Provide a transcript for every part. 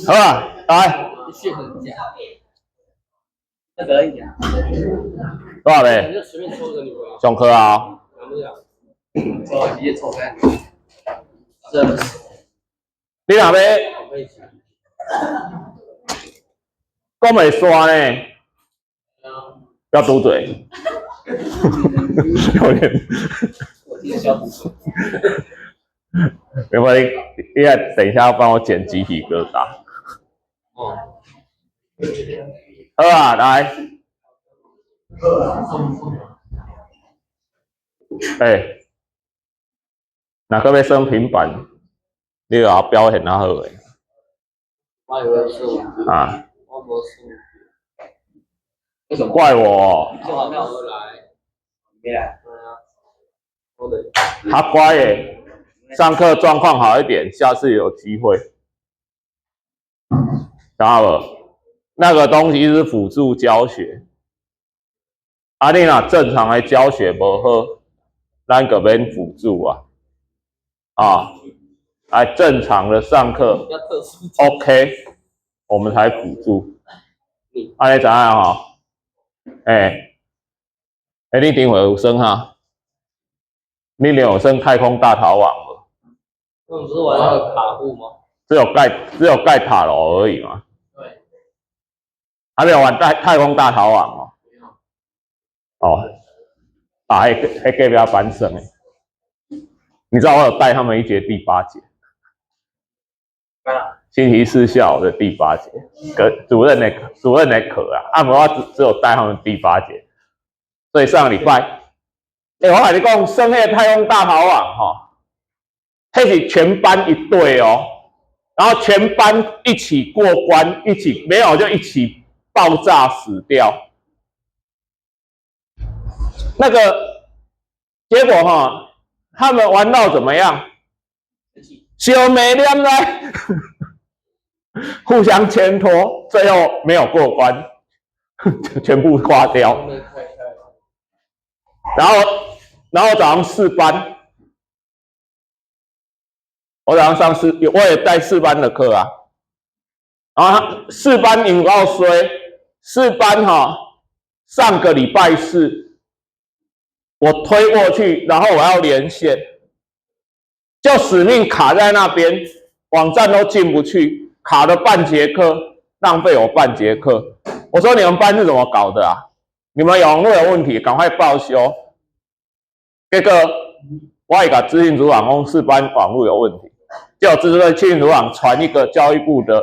好啊，來。多少嘞？上課啊！你若欲講袂煞呢？不要嘟嘴。有點。沒關係，你等一下要幫我剪雞皮疙瘩。哦。好啊，來。欸，若閣欲耍平板，你就表現較好的。啊。怪我。他乖耶，上課狀況好一點，下次有機會。知道無？那個東西是輔助教學。啊，你若正常的教學無好，咱就免輔助啊。啊，來正常的上課，OK，我們才輔助。啊，你知影吼？欸，欸，你頂回有耍哈？你有耍太空大逃亡無？那不是玩那個卡戶嗎？只有蓋塔樓而已嘛。對。還沒有玩太空大逃亡哦。哦，啊，彼隔壁班耍的。你知道我有帶他們一節第八節。星期四下午的第八節，跟主任的課啊，啊，無我只有帶他們第八節，所以上個禮拜，欸，我共你講，耍彼個太空大逃亡吼，彼是全班一隊哦，然後全班一起過關，一起沒有就一起爆炸死掉。那個結果哈，他們玩到怎麼樣？相罵連來，互相牽拖，最後沒有過關，全部掛掉。然後早上四班，我早上上四，我也帶四班的課啊。然後四班有夠衰，四班哈，上個禮拜四我推過去，然後我要連線，就死命卡在那邊，網站都進不去，卡了半節課，浪費我半節課。我說你們班是怎麼搞的啊？你們有網路有問題，趕快報修。結果我會共資訊組長講四班網路有問題，結果資訊組長傳一個教育部的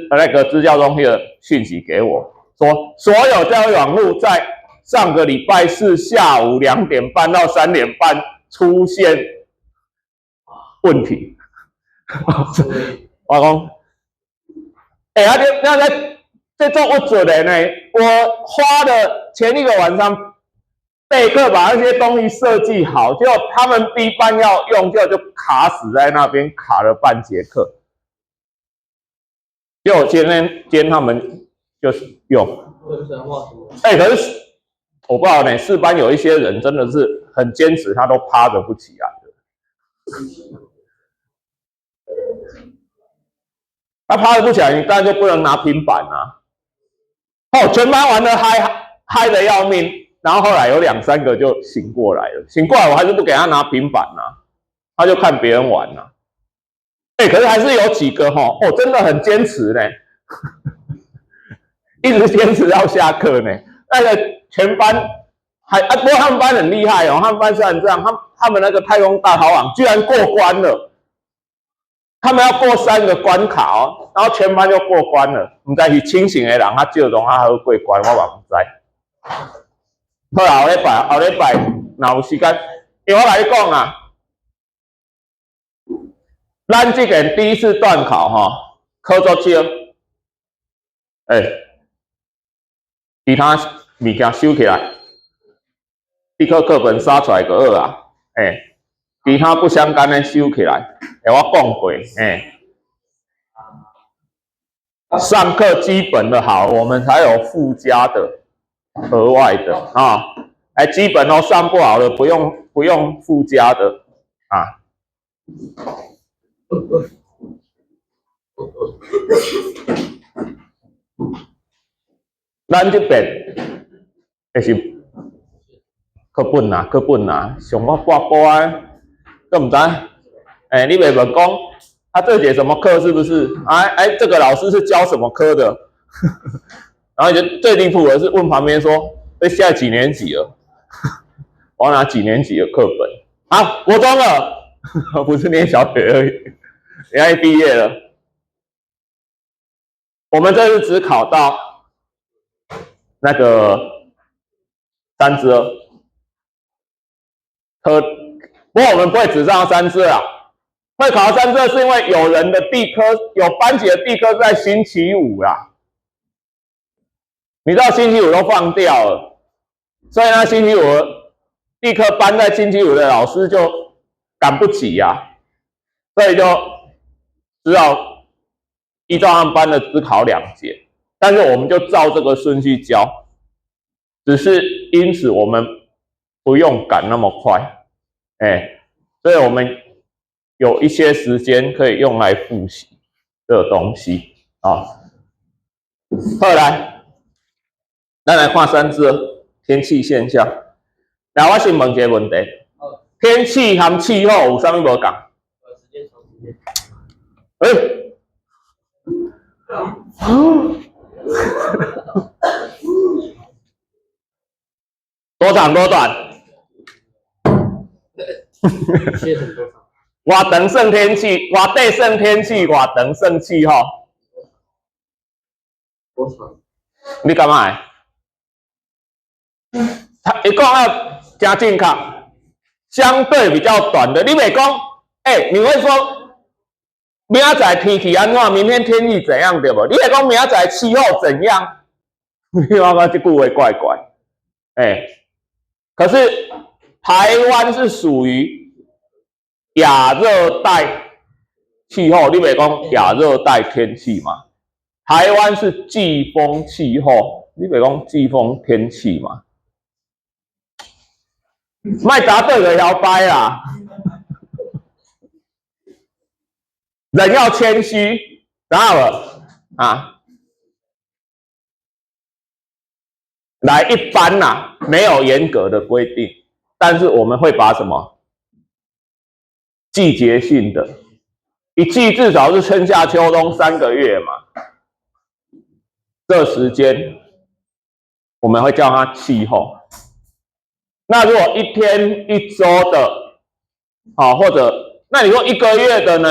那個資教中心的訊息給我，說所有教育網路在上個禮拜四下午2點半到3點半出現問題。我講，欸，啊，你那在這做我做的呢？我花了前一個晚上備課，把那些東西設計好，結果他們 B 班要用，結果就卡死在那邊，卡了半節課。結果今天他們就是用，欸，可是我不知道呢，四班有一些人真的是很堅持，他都趴着不起來的。他趴着不起來，你當然就不能拿平板啊。哦，全班玩的嗨嗨的要命，然後後來有兩三個就醒過來了，醒過來我還是不給他拿平板啊，他就看別人玩啊。欸，可是還是有幾個吼，哦，真的很堅持呢，一直堅持到下課呢。那個全班還啊，不過他們班很厲害哦，他們班雖然這樣，他們那個太空大逃亡居然過關了。他們要過三個關卡哦，然後全班就過關了。毋知是清醒的人較少，攏較好過關，我嘛毋知。好啦，後禮拜若有時間，因為我共你講啊，咱這個第一次段考吼，考足少，欸，其他物件收起來，理科課本殺出來就好啊，欸，其他不相干的收起來。欸，我講過，欸，上課基本的好，我們才有附加的、額外的啊。欸，基本都上不好的，不用附加的啊。咱這邊就是課本啊，課本啊，上我跋杯啊，閣毋知？欸，你袂問講，啊，這節什麼課是不是？哎哎，這個老師是教什麼科的？然後就最離譜的是問旁邊說，欸，現在幾年級了？我要拿幾年級的課本？啊，國中了，不是念小學而已，人家畢業了。我們這次只考到那個3之2，可不過我們不會只上3之2啊，會考到三之二是因為有人的地科，有班級的地科在星期五啦，你知道星期五都放掉了，所以呢，星期五地科班在星期五的老師就趕不及呀，所以就只好依照他們班的只考2節，但是我們就照這個順序教，只是因此我們不用趕那麼快，哎，所以我們有一些時間可以用來複習這個東西啊。後來，咱來看三之二天氣現象。來，我先問一個問題：天氣和氣候有啥物無仝？時間長時間。欸，啊，多長多短？偌長算天氣，偌短算天氣，偌長算氣候？多長？你感覺會？伊講啊，真正確，相對比較短的，你袂講，欸，你會說明仔載天氣按怎？明天天氣怎樣？對無？你會講明仔載氣候怎樣？你感覺這句話怪怪，欸，可是台灣是屬於亞熱帶氣候，你袂講亞熱帶天氣嘛？台灣是季風氣候，你袂講季風天氣嘛？莫答對就搖擺啦！人要謙虛，知影無？啊，來，一般啦，沒有嚴格的規定，但是我們會把什麼季節性的，一季至少是春夏秋冬3個月嘛，這時間我們會叫它氣候。那如果一天一周的，好，或者那你說一個月的呢？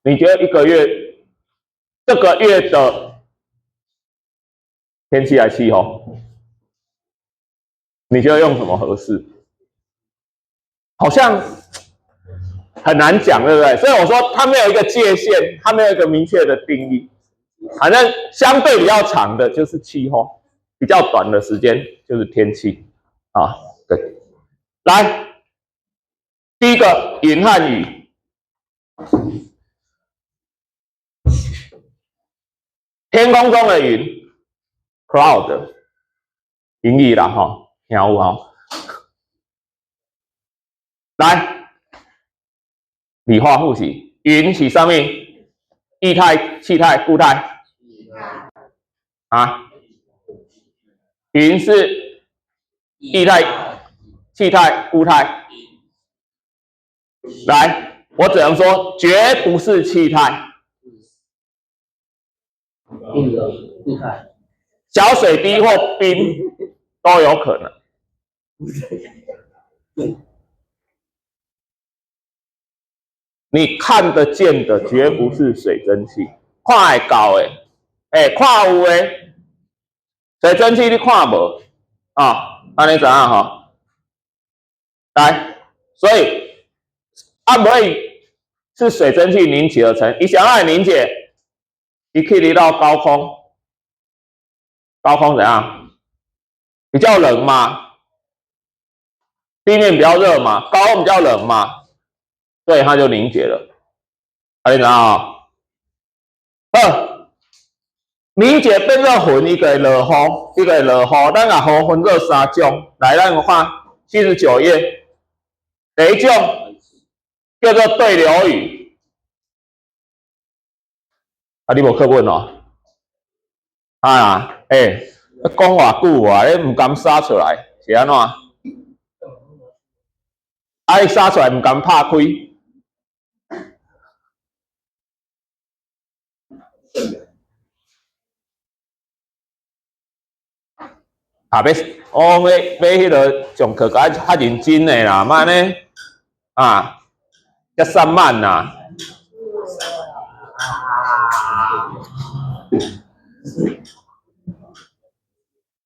你覺得一個月這個月的天氣還氣候？你覺得用什麼合適？好像很難講，對不對？所以我說它沒有一個界限，它沒有一個明確的定義。反正相對比較長的就是氣候，比較短的時間就是天氣啊。對，來，第一個雲和雨，天空中的雲，cloud，雲雨啦吼，聽有吼。來，理化複習，雲是啥物？液態、氣態、固態？啊？雲是液態、氣態、固態。來，我只能說絕不是氣態。固態。小水滴或冰都有可能。你看得見的絕不是水蒸氣，看會到的，欸，看有的水蒸氣你看無啊？按呢知影吼？來，所以啊，無是水蒸氣凝結而成。伊啥會凝結？伊去離到高空，高空怎樣？比較冷嘛，地面比較熱嘛，高空比較冷嘛。所以它就凝結了，按呢知影吼？好，凝結變做雲，伊就會落雨，伊就會落雨。咱共雨分做三種，來，咱看79頁，第一種叫做對流雨。啊，你無課本哦？啊，欸，講偌久啊，你毋甘灑出來，是按怎？啊，你灑出來毋甘拍開。啊，欲我欲欲彼个上課共較認真的啦，莫按呢啊，遮散漫啦。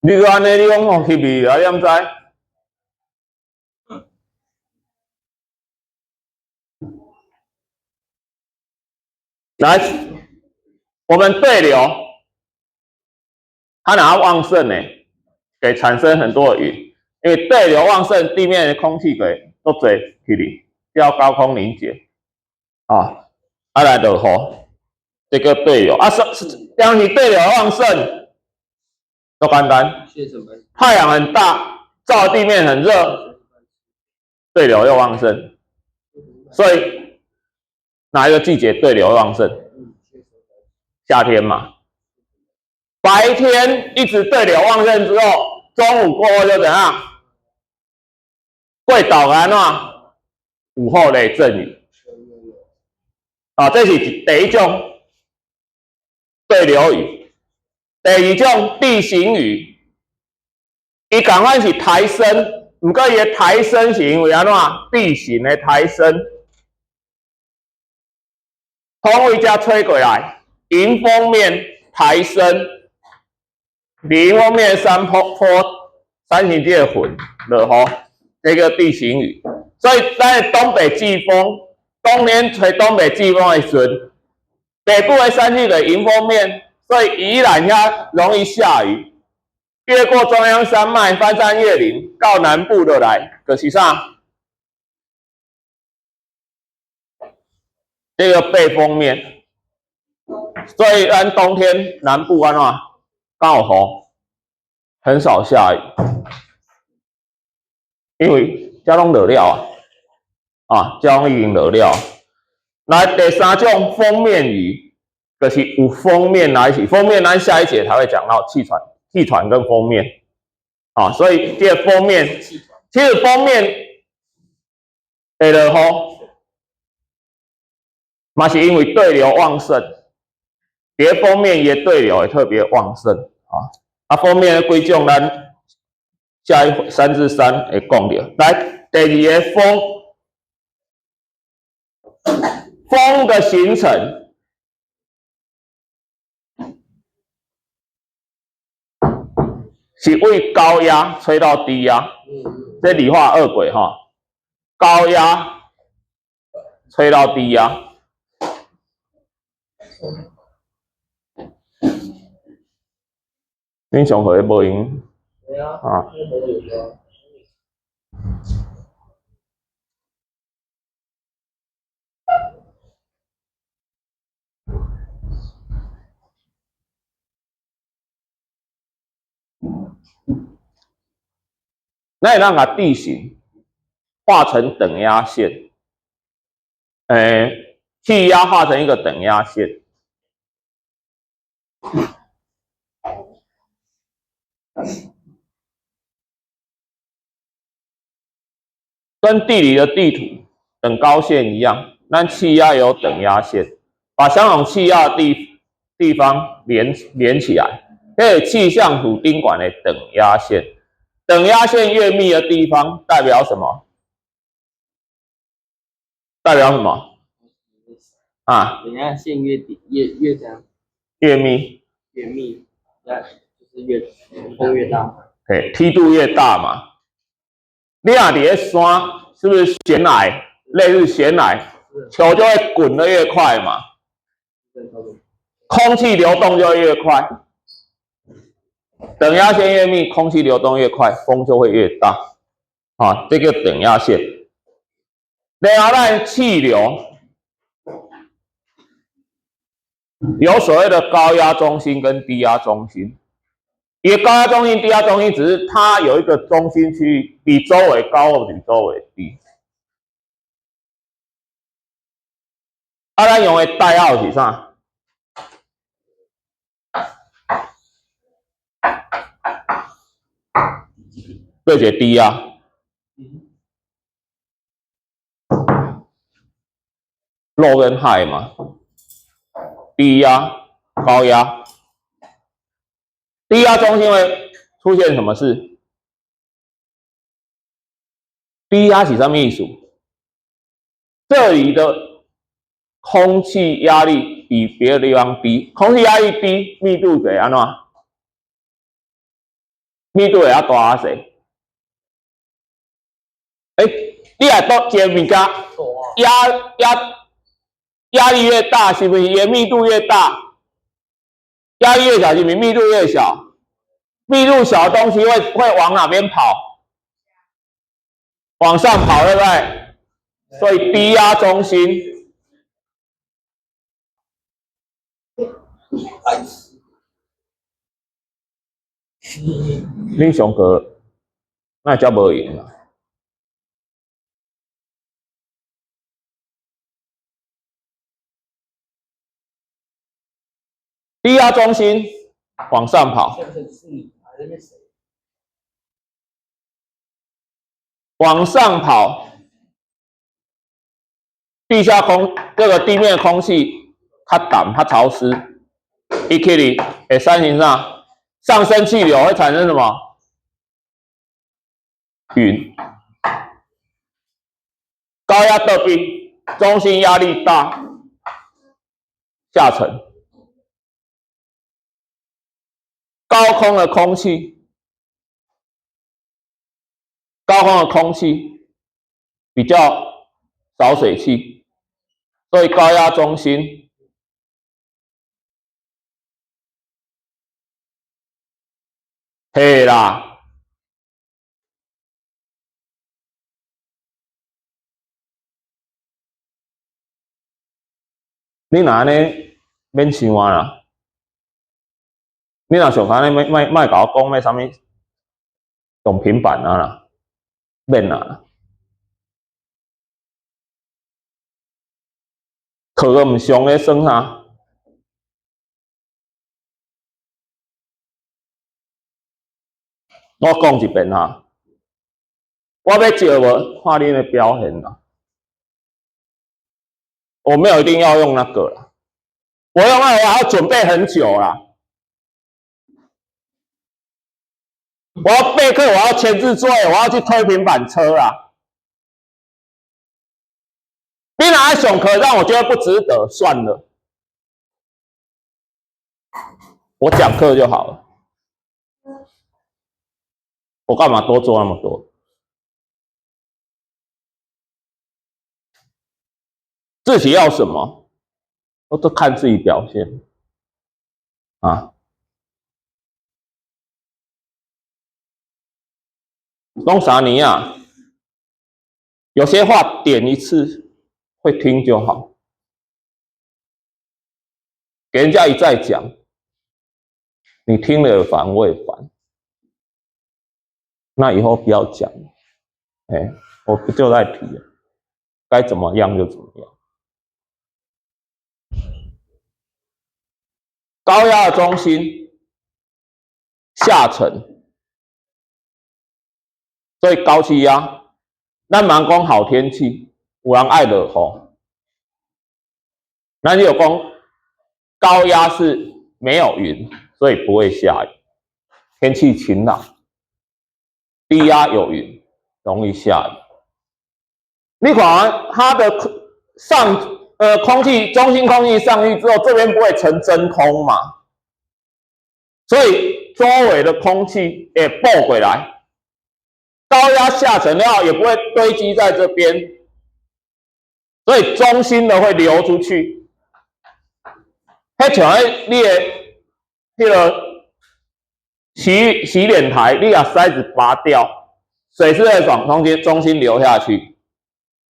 你閣按呢，你講予翕去啊？你敢知？來，我們對流，它哪旺盛呢？給產生很多的雲，因為對流旺盛，地面的空氣給都濟起來，叫高空凝結，啊，啊來落雨，這個對流啊，是當你對流旺盛，都簡單，太陽很大，照地面很熱，對流又旺盛，所以哪一個季節對流旺盛？夏天嘛。白天一直對流旺盛之後，中午過後就怎樣？過晝按怎？午後雷陣雨。啊，這是第一種對流雨。第二種地形雨，伊仝款是抬升，毋過伊的抬升是因為按怎？地形的抬升，風為遮吹過來，迎風面抬升。迎風面山坡坡山形這個雲落雨，這個地形雨。所以咱的東北季風，冬天吹東北季風的時陣，北部的山區的迎風面，所以宜蘭遐容易下雨。越過中央山脈，翻山越嶺到南部落來，就是啥？這個背風面。所以咱冬天南部按怎？剛好雨，很少下雨，因為遮攏落了啊，啊，遮攏已經落了。來，第三種鋒面雨，就是有鋒面來襲。鋒面咱下一節才會講到氣團、氣團跟鋒面，啊，所以這個鋒面，其實鋒面會落雨，嘛是因為對流旺盛。別鋒面也對流會特別旺盛啊！啊，鋒面的幾種，咱下一3至3會講著。來，第二個風，風的形成是為高壓吹到低壓，這理化二軌哈，高壓吹到低壓。恁上課無閒啊？咱會當共地形畫成等壓線，氣壓畫成一個等壓線。跟地理的地圖等高線一樣，咱氣壓有等壓線，把相同氣壓的地方連起來，這個氣象圖賓館的等壓線，等壓線越密的地方代表什麼？代表什麼？啊？等壓線越低越這樣？越密，越密，那就是越風越大，對，梯度越大嘛。你若佇咧山，是不是懸崖？類似懸崖，球就會滾得越快嘛，空氣流動就越快。等壓線越密，空氣流動越快，風就會越大。啊，這個等壓線。然後咱氣流有所謂的高壓中心跟低壓中心。伊的高壓中心、低壓中心，只是它有一個中心區域比周圍高或比周圍低。啊，咱用的代號是啥？做一個低壓。陸跟海嘛，低壓、高壓，低壓中心會出現什麼事？低壓是啥物意思？這裡的空氣壓力比別的地方低，空氣壓力低，密度會按怎？密度會較大還是細？欸，你若倒一个物件，壓力越大，是不是也密度越大？壓力越小，是不是密度越小？密度小的東西會往哪邊跑？往上跑，對不對？所以低壓中心，恁上課哪會遮無閒啊？低壓中心往上跑，往上跑，地下空這個地面空氣較淡、較潮濕，伊起哩會產生啥？上升氣流會產生什麼？雲。高壓倒邊，中心壓力大，下沉。高空的空氣，高空的空氣比較少水汽，所以高壓中心嘿啦，你若按呢免想啊啦。你若想按呢，莫莫莫共我講欲啥物用平板啊啦，免啦。課閣毋上咧耍啥？我講一遍哈，我欲借無看恁的表現啦。我沒有一定要用那個啦，我用那個還要準備很久啦。我要備課，我要前置作業，我要去推平板車啊！你拿來上課，讓我覺得不值得，算了，我講課就好了。我幹嘛多做那麼多？自己要什麼，我都看自己表現啊。講啥呢啊？有些話點一次會聽就好，給人家一再講，你聽了也煩，我也煩。那以後不要講，哎，我不就再提了，該怎麼樣就怎麼樣。高壓中心下沉。所以高氣壓，咱茫講好天氣，有人愛落雨。咱就講高壓是沒有雲，所以不會下雨，天氣晴朗。低壓有雲，容易下雨。你看它的上空氣中心空氣上去之後，這邊不會成真空嘛？所以周圍的空氣會補過來。高壓下沉了也不會堆積在這邊，所以中心的會流出去。彼像彼你的彼個洗臉台，你把塞子拔掉，水是會往中心流下去。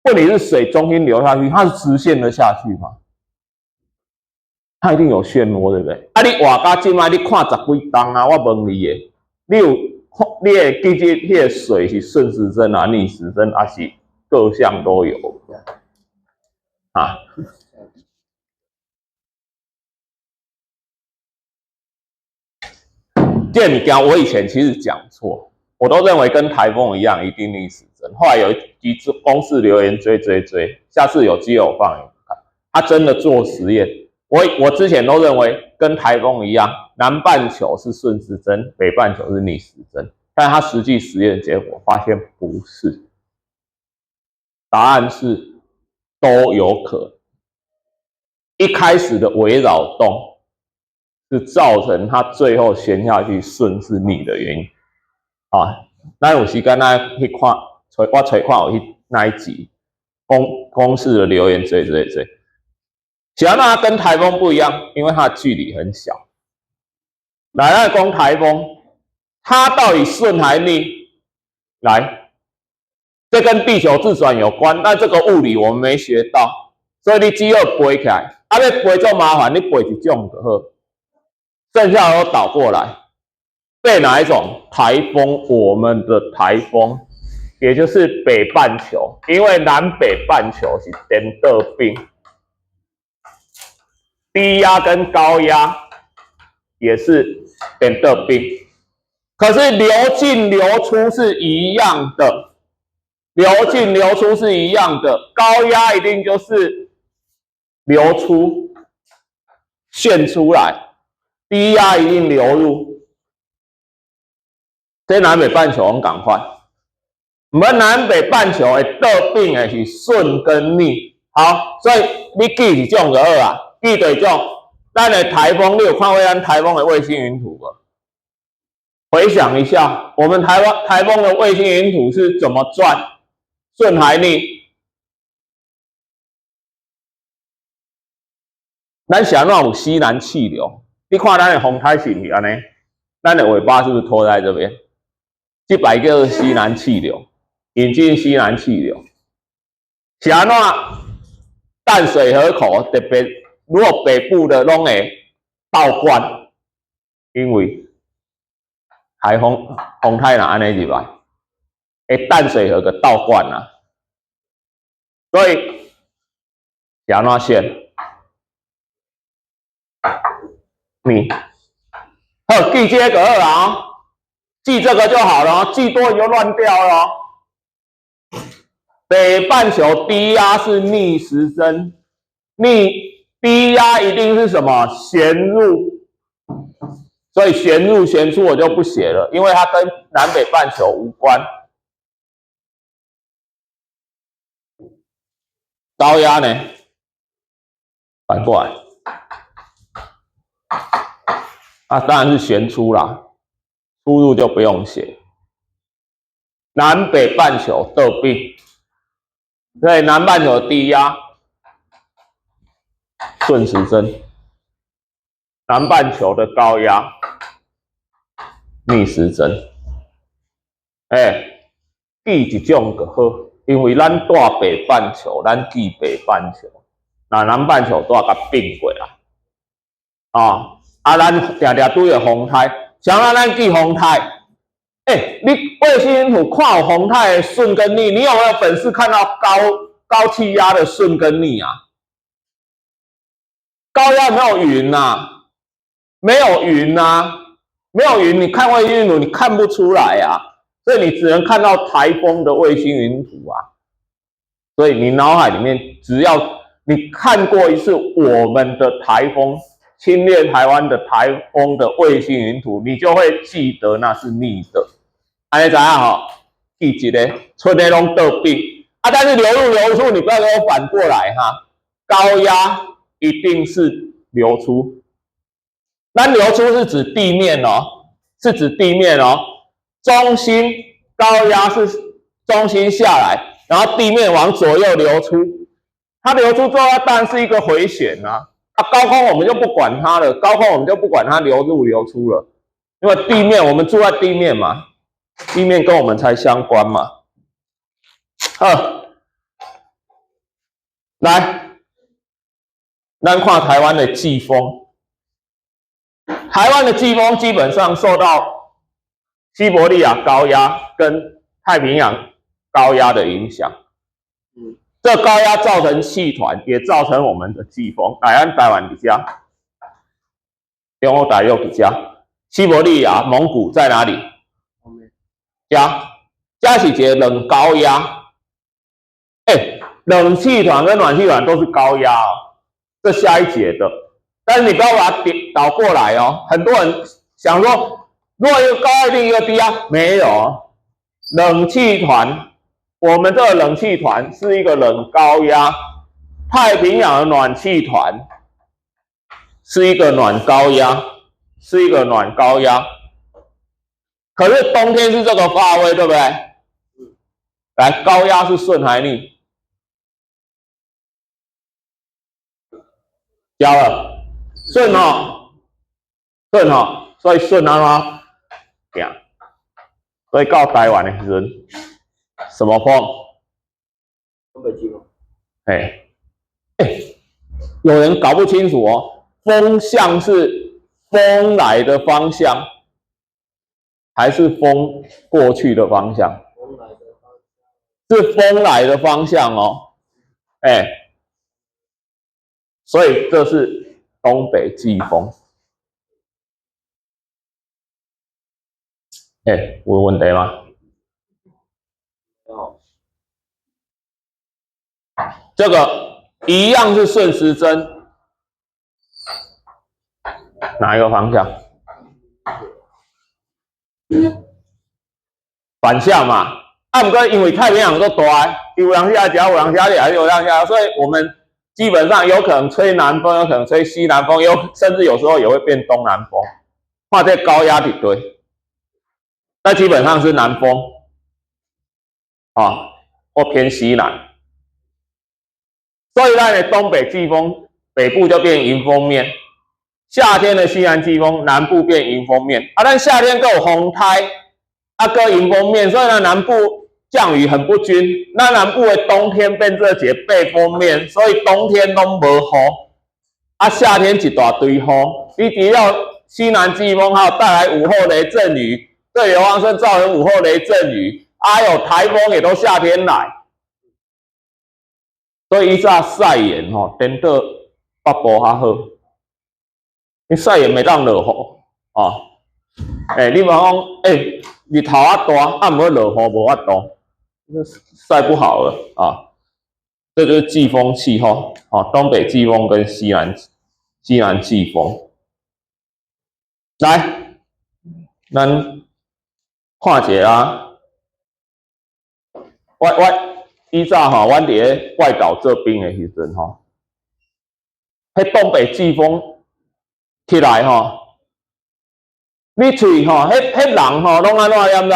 問題是水中心流下去，它是直線的下去嗎？它一定有漩渦，對不對？啊，你活到這擺，你看十幾冬啊，我問你的，你有？你會記得彼個水是順時針啊、逆時針，還是各項都有？啊？這個物件我以前其實講錯，我都認為跟颱風一樣，一定逆時針。後來有一集公式留言追追追，下次有機會我放給你看。他真的做實驗，我之前都認為跟颱風一樣，南半球是順時針，北半球是逆時針。但他實際實驗結果發現不是，答案是都有可能。一開始的微擾動是造成它最後旋下去順是逆的原因。啊，咱有時間咱去看，揣我揣看有彼那一集公式的留言追追追。是按怎跟颱風不一樣，因為它的距離很小。來，咱講颱風，它到底順還逆？來，這跟地球自轉有關，但這個物理我們沒學到，所以你只好背起來。啊，欲背足麻煩，你背一種就好，剩下的都倒過來。背哪一種？颱風，我們的颱風，也就是北半球，因為南北半球是顛倒反，低壓跟高壓也是顛倒反，可是流進流出是一樣的，流進流出是一樣的，高壓一定就是流出，旋出來，低壓一定流入。這南北半球攏仝款，毋過南北半球會倒反的是順跟逆。好，所以你記一種就好啊，記佗一種。咱的颱風，你有看過咱颱風的衛星雲圖無？回想一下，我們台灣颱風的衛星雲圖是怎麼轉？順還逆？咱是按怎有西南氣流？你看咱的風台是毋是按呢？咱的尾巴是不是拖在這邊？這擺叫做西南氣流，引進西南氣流。是按怎？淡水河口特別，如果北部的攏會倒灌，因為海風風台若按呢入來，會淡水河個倒灌啊，所以是按怎旋？你好，記這個好啊，記這個就好了，記多你就亂掉了。北半球低壓是逆時針，逆低壓一定是什麼？旋入，所以旋入旋出我就不寫了，因為它跟南北半球無關。高壓呢？反過來，啊，當然是旋出啦，出入就不用寫。南北半球倒反，所以南半球低壓順時針，南半球的高壓逆時針。欸，記一種就好，因為咱住北半球，咱記北半球，那南半球都共變過來。啊，啊，咱定定拄著風颱，像咱咱記風颱。欸，你衛星雲圖看有風颱的順跟逆，你有沒有本事看到高氣壓的順跟逆啊？高壓沒有雲啊，沒有雲啊，沒有雲，你看衛星雲圖你看不出來啊，所以你只能看到颱風的衛星雲圖啊。所以你腦海裡面只要你看過一次我們的颱風侵略台灣的颱風的衛星雲圖，你就會記得那是逆的。按呢知影吼，記一个，出的攏倒反啊，但是流入流出，你不要給我反過來哈。高壓一定是流出，那流出是指地面哦，是指地面哦。中心高壓是中心下來，然後地面往左右流出，它流出之後，它當然是一個回旋啊。啊，高空我們就不管它了，高空我們就不管它流入流出了，因為地面我們住在地面嘛，地面跟我們才相關嘛。好，來，咱看台灣的季風，台灣的季風基本上受到西伯利亞高壓跟太平洋高壓的影響。這高壓造成氣團，也造成我們的季風。來，咱台灣佇遮，中國大陸佇遮，西伯利亞、蒙古在哪裡？遮，遮是一个冷高壓。欸，冷氣團跟暖氣團都是高壓哦，這下一節的，但是你不要把它倒過來哦。很多人想說，如果一個高壓，另一個低壓，沒有。冷氣團，我們這個冷氣團是一個冷高壓，太平洋的暖氣團是一個暖高壓，是一個暖高壓。可是冬天是這個發揮，對不對？來，高壓是順還逆？交了，順哦，順哦，所以順啊嘛，行。所以到台灣的時陣，什麼風？東北季風。哎，哎，有人搞不清楚哦，風向是風來的方向，還是風過去的方向？風來的方向。是風來的方向哦，哎。所以這是東北季風。欸，有問題嗎？有。這個一樣是順時針，哪一個方向？反向嘛。啊，毋過因為太平洋夠大，有人遐食，有人遐掠，有人遐，所以我們基本上有可能吹南風，有可能吹西南風，有甚至有時候也會變東南風。看這高壓佇佗，那基本上是南風，啊，或偏西南。所以咱的東北季風，北部就變迎風面；夏天的西南季風，南部變迎風面。啊，咱夏天閣有風颱，啊，閣迎風面，所以呢，南部降雨很不均。那南部的冬天變做一個背風面，所以冬天攏無雨。啊，夏天一大堆雨。你只要西南季風，還有帶來午後雷陣雨，對流旺盛造成午後雷陣雨。啊，有颱風也都夏天來。所以以早曬鹽吼，顛倒北部較好。你曬鹽袂當落雨啊？欸，你嘛講，欸，日頭較大，啊，毋過落雨無法度，曬不好了啊。這就是季風氣候，啊，東北季風跟西南季風。來，咱看一下啊，我以早吼，阮佇咧外島做兵的時陣吼，彼東北季風起來吼，你喙吼，彼人吼，攏按怎你毋知？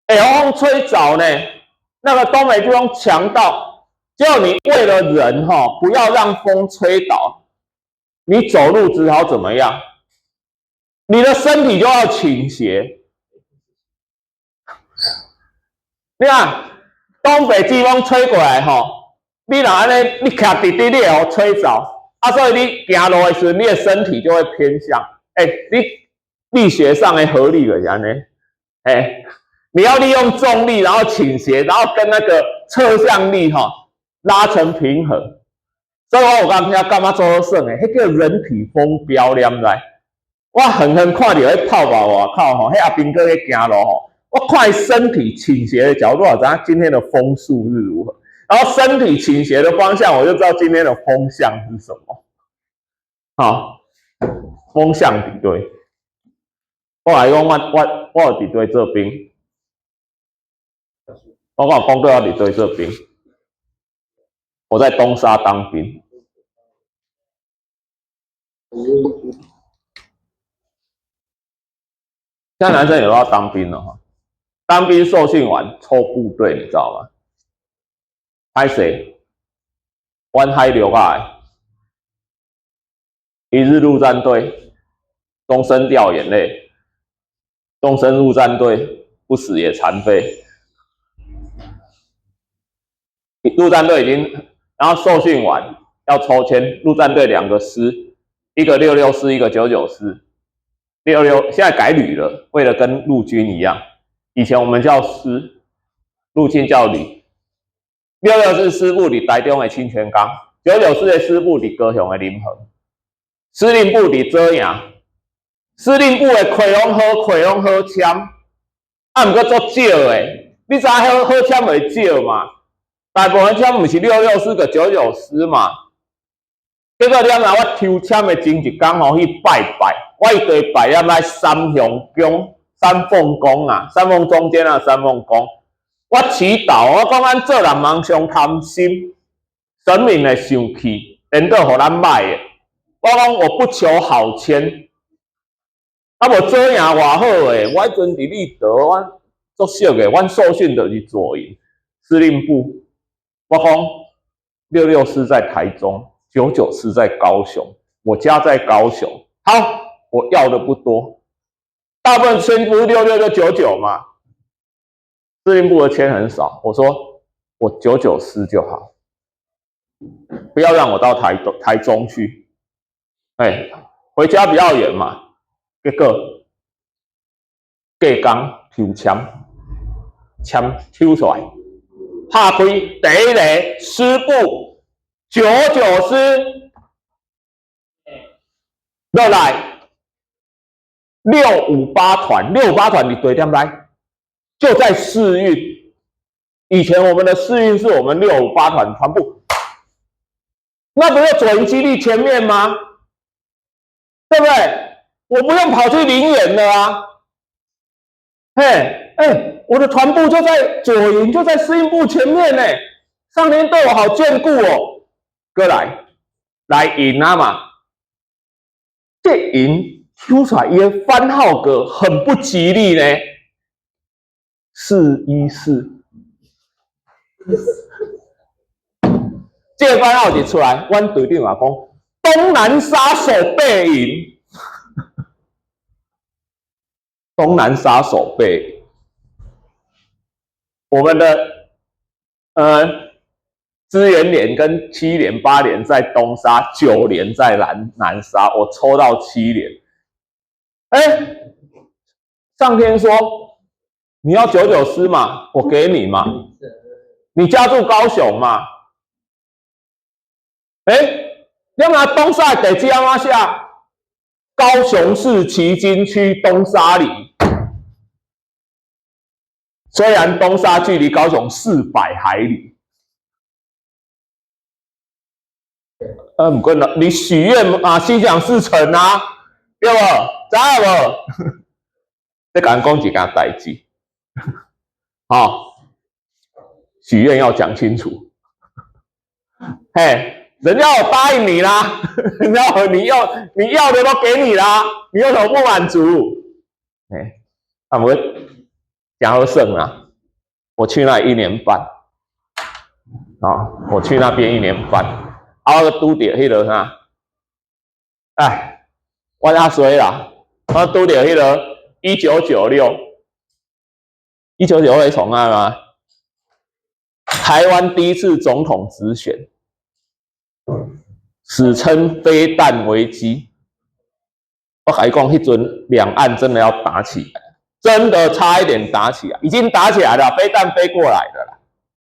會予風吹走呢？那個東北季風強到，就你為了人吼，不要讓風吹倒，你走路只好怎麼樣？你的身體就要傾斜。你看，東北季風吹過來吼，你若按呢，你徛直直，你會予吹走。啊，所以你行路的時陣，你的身體就會偏向。欸，你力學上的合理就是按呢。欸，你要利用重力，然後傾斜，然後跟那個側向力吼拉成平衡。所以我有感覺感覺做好耍的，彼叫人體風標，你毋知？我遠遠看著彼泡泡外口吼，彼阿兵哥咧行路吼。我看身體傾斜的角度，我知影今天的風速是如何。然後身體傾斜的方向，我就知道今天的風向是什麼。好，風向佇佗。我來講，我有佇佗做兵。我有講過我佇佗做兵。我在東沙當兵。現在男生也都要當兵了哈。當兵受訓完抽部隊，你知道嗎？歹勢，阮海陸仔一日陸戰隊，終身掉眼淚；終身陸戰隊，不死也殘廢。陸戰隊已經，然後受訓完要抽籤，陸戰隊兩個師，一個664，一個994。66現在改旅了，為了跟陸軍一樣。以前我們叫師，陸軍叫旅。664師部佇台中的清泉崗，994的師部佇高雄的林橫，司令部佇左營。司令部的溪攏好，溪攏好簽。啊，毋過足少的，你知影好好籤會少嘛？大部分籤毋是六六師個九九師嘛？結果了後，我抽籤的前一工吼去拜拜，我一直拜了來三雄宮、三鳳宮啊，三鳳中間啊，三鳳宮。我祈禱，我講咱做人毋通傷貪心，神明會生氣，緣倒予咱歹的。我講我不求好籤，啊無左營偌好的，我彼陣佇立德，阮足熟的，阮受訓就是左營司令部。我講六六師在台中，99師在高雄，我家在高雄。好，我要的不多，大部分籤不是六六就九九嘛。司令部的籤很少，我說我九九師就好，不要讓我到台東台中去。哎，回家比較遠嘛。結果隔工抽籤，籤抽出來，拍開第一個師部九九師落來六五八團，六五八團佇地點來，就在世運。以前我們的世運是我們六五八團團部，那不是左營基地前面嗎？對不對？我不用跑去林園了啊！嘿，哎，我的團部就在左營，就在司令部前面呢。上天對我好眷顧哦。過來，來營啊嘛！這營抽出來，伊的番號格很不吉利呢，414。這個番號一出來，阮隊長嘛講，東南殺手背營。東南殺手背，我們的支援連跟七連八連在東沙，九連在南沙，我抽到七連。哎，上天說你要九九師嘛，我給你嘛。你家住高雄嘛？哎，你拿東沙地址按怎寫？高雄市旗津區東沙里。雖然東沙距離高雄400海里，毋過呢，你許願啊，心想事成啊，對無？知影無？你共人講一件代誌，好，許願要講清楚。嘿，人家有答應你啦，人家你要的都給你啦，你有什麼不滿足？哎，啊，我講好耍啊，我去那一年半，啊，我去那邊一年半，啊，我拄著彼个啥，哎，我較衰啦，我拄著彼个1996，1996會創啊嗎？台灣第一次總統直選，史稱飛彈危機。我共你講，彼陣兩岸真的要打起來，真的差一點打起來，已經打起來了，飛彈飛過來的啦。